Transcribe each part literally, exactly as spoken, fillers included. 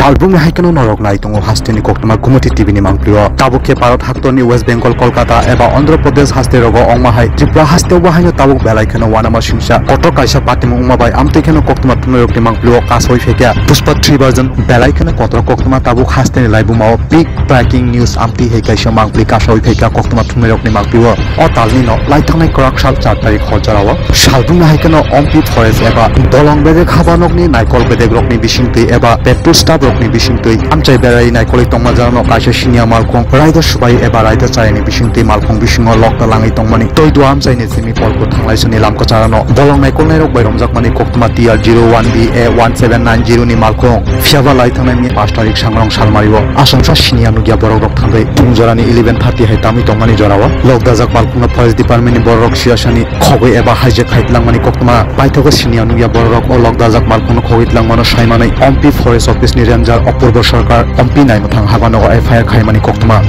Albumni hai kheno norok nai tongo hasteni koktwma Gumoti T V ni mangpli o. Tabuk khe Bharat haktorni West Bengal, Kolkata eba Andhra Pradesh haste rogo ongma hai Tripura haste o bo haino tabuk belai kheno uanama singsa kotor kaisa patimung wngma bai amtwi kheno koktwma thumnairokni mangpli o kasoi phaikha Pushpa three version. Belai kheno kotor koktwma tabuk hasteni laibuma o big breaking news amtwi hai kaisa mangpli kasoi phaikha koktwma thumnairokni mangpli o. O talni no laithangnai kwrak sal char tarik hor jora o salbumna hai kheno Ompi Forest eba bolong bedek haba nokni naikol bedek rokni bisingtwi eba petrol staff rokni bisingtwi amchai berai naikolwi tongma jora no kaisa siniya malkhung raida subai eba raida chayani bisingtwi malkhung bisingo lokta langwi tongmani twi dua amchaini simi polku thanglai sani lam kwchara no bolong naikolnai rok bai romjakmani koktwma T R zero one B A one seven nine zero ni malkhung. Phiyaba lai thangnai mi pash tarik sangrong salmari o asongsa siniya nukya borok rok thangwi phung jorani eleven thirty hai tamwi tongmani jora o lokdajak malkhungno forest department ni borok rok siyasani khogwi eba hijack khai tlangmani koktwma paithago siniya nukya borok rok o lokdajak malkhungno khogwi tlangmano saimanwi Ompi forest office ni ranger Apurbo Sarkar Ompi Naimathang haba nogo F I R khaimani koktwma.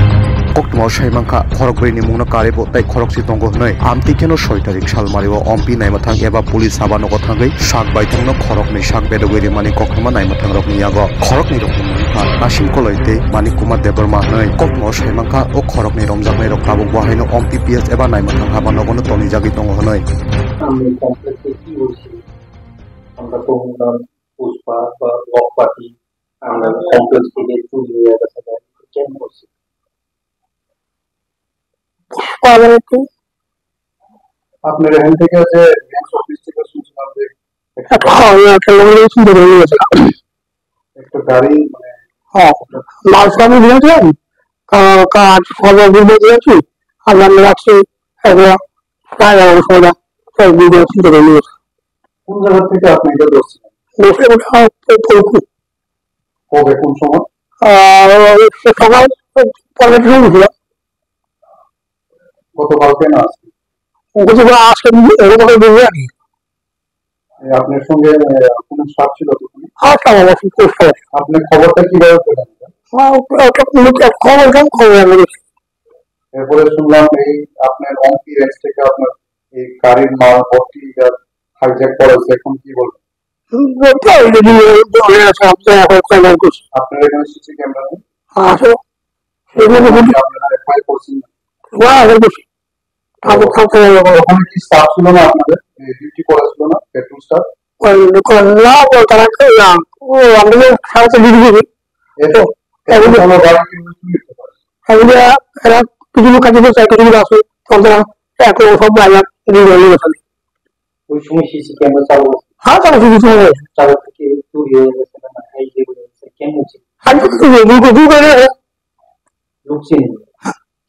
Koktwmao saimankha khorokbrwi ni mungno karibo tei khorokse tongo hwnwi amtwi kheno soi tarik salmari o Ompi Naimathang eba police haba nogo thangwi sak baithangno khoroknwi sak bedogwi rimani koktwma Naimathangrokni yago khoroknwi rokni mungkha Nasim Koloi tei Manik Kumar Debbarma hwnwi koktwmao saimankha o khoroknwi romjaknairok tabukbo haino Ompi P S eba Naimathang haba nogono tonijagwi tongo hwnwi. Ang ni complex-o P O C, আমরা তো হুনলাম পুষ্পা বা লখপতি, আমরা কমপ্লেক্স থেকে চুরি হয়ে গেছে, কেন করছে? পুষ্পা বলতে আপনার এখান থেকে যে রেঞ্জ অফিস থেকে শুনছিলাম যে একটা একটা, হ্যাঁ, ওই একটা লোক নিয়ে চিন্তা করে নিয়েছিলাম। একটা গাড়ি, মানে, হ্যাঁ, মাল সামনে দিয়েছিলাম, কা-, কাজ খবর দিয়ে দিয়েছি, আমরা রাখছি, এগুলো প্রায় এগারো সময়, প্রায় দুই ঘন্টা চিন্তা করে নিয়েছি। কোন জায়গা থেকে আপনি এটা ধরছিলেন? ধরছিলাম ওটা, ওই, ওই, ওই, কবে, কোন সময়? আহ, ওই সকাল পনেরোটার সময় ছিল। গতকালকে না আজকে? গতকাল, আজকে, গতকাল বুঝলি আর কি। এই আপনার সঙ্গে, আহ, কোনো স্টাফ ছিল তখন? হ্যাঁ, স্টাফ আমার সঙ্গে কোনো স্টাফ আছে। আপনি খবরটা কিভাবে পেলেন? হ্যাঁ, ওটা, ওটা পুলিশ খবর দেন, খবর আমি গেছি। এরপরে শুনলাম এই আপনার অম্পি রেঞ্জ থেকে আপনার এই গাড়ির মাল ভর্তি এটা হাইজ্যাক করা হয়েছে, এখন কি বলবেন? হুম, ওটা already ওখানে আছে, আপনার এখন কয়বার করছে। আপনার এখানে সিসি ক্যামেরা নেই? হ্যাঁ, আছে। এগুলো দেখুন। আপনারা এফআইআর করছেন না? হ্যাঁ, এগুলো করছি। তো তারপর থাকতে হবে ওখানে। ওখানে কি স্টাফ ছিল না আপনাদের? এই ডিউটি করা ছিল না? Petrol staff? ওই, ওই, না, ওই তারা তো না। ও, আমরা তো সারা তো ডিউটি করি। এত, তো এত এগুলো ভালো গাড়ি কিভাবে চুরি হতে পারে? এগুলো এরা কিছু লোক কাজে করছে, কিছু লোক আছে। তখন তারা এখন সব বাইরে ডিউটি হয়ে গেছে। ওই সময় সিসি ক্যামেরা চালু আছে? হ্যাঁ, চালু সিসি ক্যামেরা আছে। চালু থেকে চুরি হয়ে গেছে না, হাইজেক হয়ে গেছে, কেন হচ্ছে? আমি তো কিছু লোক, লোক, লোক করে লোক চিনি?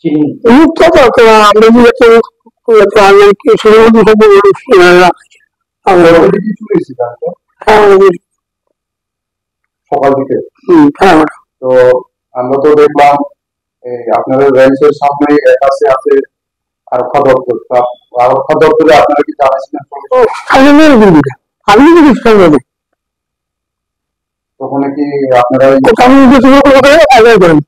চিনি? লোক তো, তো, তো, আমরা যে তো, তো, তো, আমি কি শুরু করতে হবে, লোক, আহ, আমরা ওটা কি চুরি হয়েছে জানো তো? হ্যাঁ, ওই সকাল দিকে? হুম, হ্যাঁ, ওটা। তো আমরা তো দেখলাম এই আপনাদের রেঞ্জের সামনে এক আছে, আছে আরক্ষা দপ্তর। তা আরক্ষা দপ্তরে আপনারা কি জানাইছিলেন পুলিশ? ও, সামনে নেই কিন্তু এটা। আমি কিন্তু কিছু জানি না। ওখানে কি আপনারা এই ওখানে কিছু লোক ওখানে আগে করেন।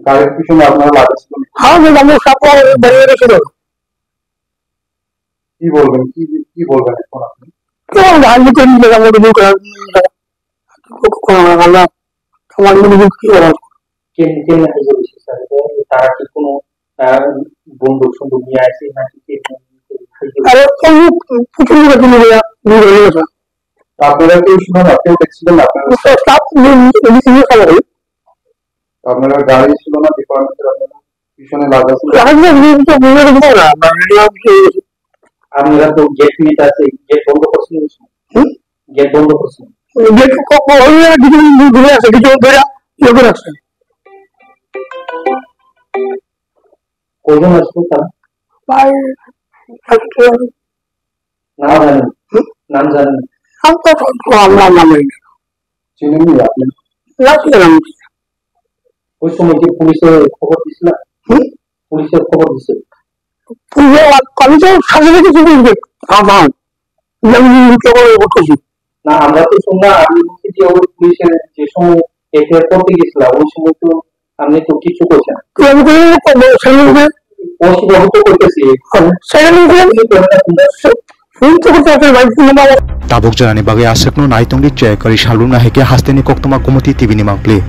গাড়ির পিছনে আপনারা লাগাচ্ছিলেন? হ্যাঁ, যে আমরা সব বাইরে রেখে দেবো। কি বলবেন? কি, কি বলবেন এখন আপনি? কি বলবো? আমি তো নিজে আমার কিছু করার নেই। কি করবো? আমার, আমার, আমার নিজে কি করার? কেন, কেন হাইজেক হয়েছে, স্যার? এটা তারা কি কোনো, আহ, বন্দুক সন্দুক নিয়ে আসে নাকি কে হাইজেক হয়েছে? আরে, ওই প্রচুর লোক আছে, লোক আছে। আপনারা কেউ ছিলেন না? কেউ দেখছিলেন না? আপনারা তো স্টাফ নিয়ে, নিয়ে, নিয়ে খাওয়া হয়। আপনারা গাড়ি ছিল না, ডিপার্টমেন্টের আপনারা পিছনে লাগাচ্ছিলেন? লাগাচ্ছিলাম, কিন্তু তো বুঝে দেখবো না, আমরা রেডি অফ হয়ে গেছি। আপনারা তো গেট মেট আছে, গেট বন্ধ করছেন কিছু? হুম? গেট বন্ধ করছেন? গেট ক-, ক-, ওই আর কিছু দূরে আছে, কিছু ধরে ইয়ে করে আছে। কয়জন আসলো তারা? প্রায় একশো। নাম জানেন? হুম? নাম জানেন? নাম তো, তো আমরা নাম জানি না। চিনেননি আপনি? না, চিনলাম না। ওই সময় কি পুলিশে খবর দিছিল? হুম? পুলিশে খবর দিছিল? পুলিশে, আমি তো সাথে সাথে পুলিশকে থাম, থাম। আমি খবর করতেছি। না, আমরা তো শুনলাম, আমি বলছি যে ওই পুলিশের যে সময় এফআইআর করতে গেছিলাম, ওই সময় তো আপনি তো কিছু করছেন। তো আমি তো এই করবো, সেখানে যে ওসি বাবু তো করতেছি। হ্যাঁ, সেখানে যে আপনি তো একটা শুনলাম। ফোন তো করতে পারছেন ভাই, phone number. Tabuk jorani bagwi aswkno nai tongdi Chai Kwrwi Salbrum, no hai khe hasteni koktwma Gumoti T V ni mangpli.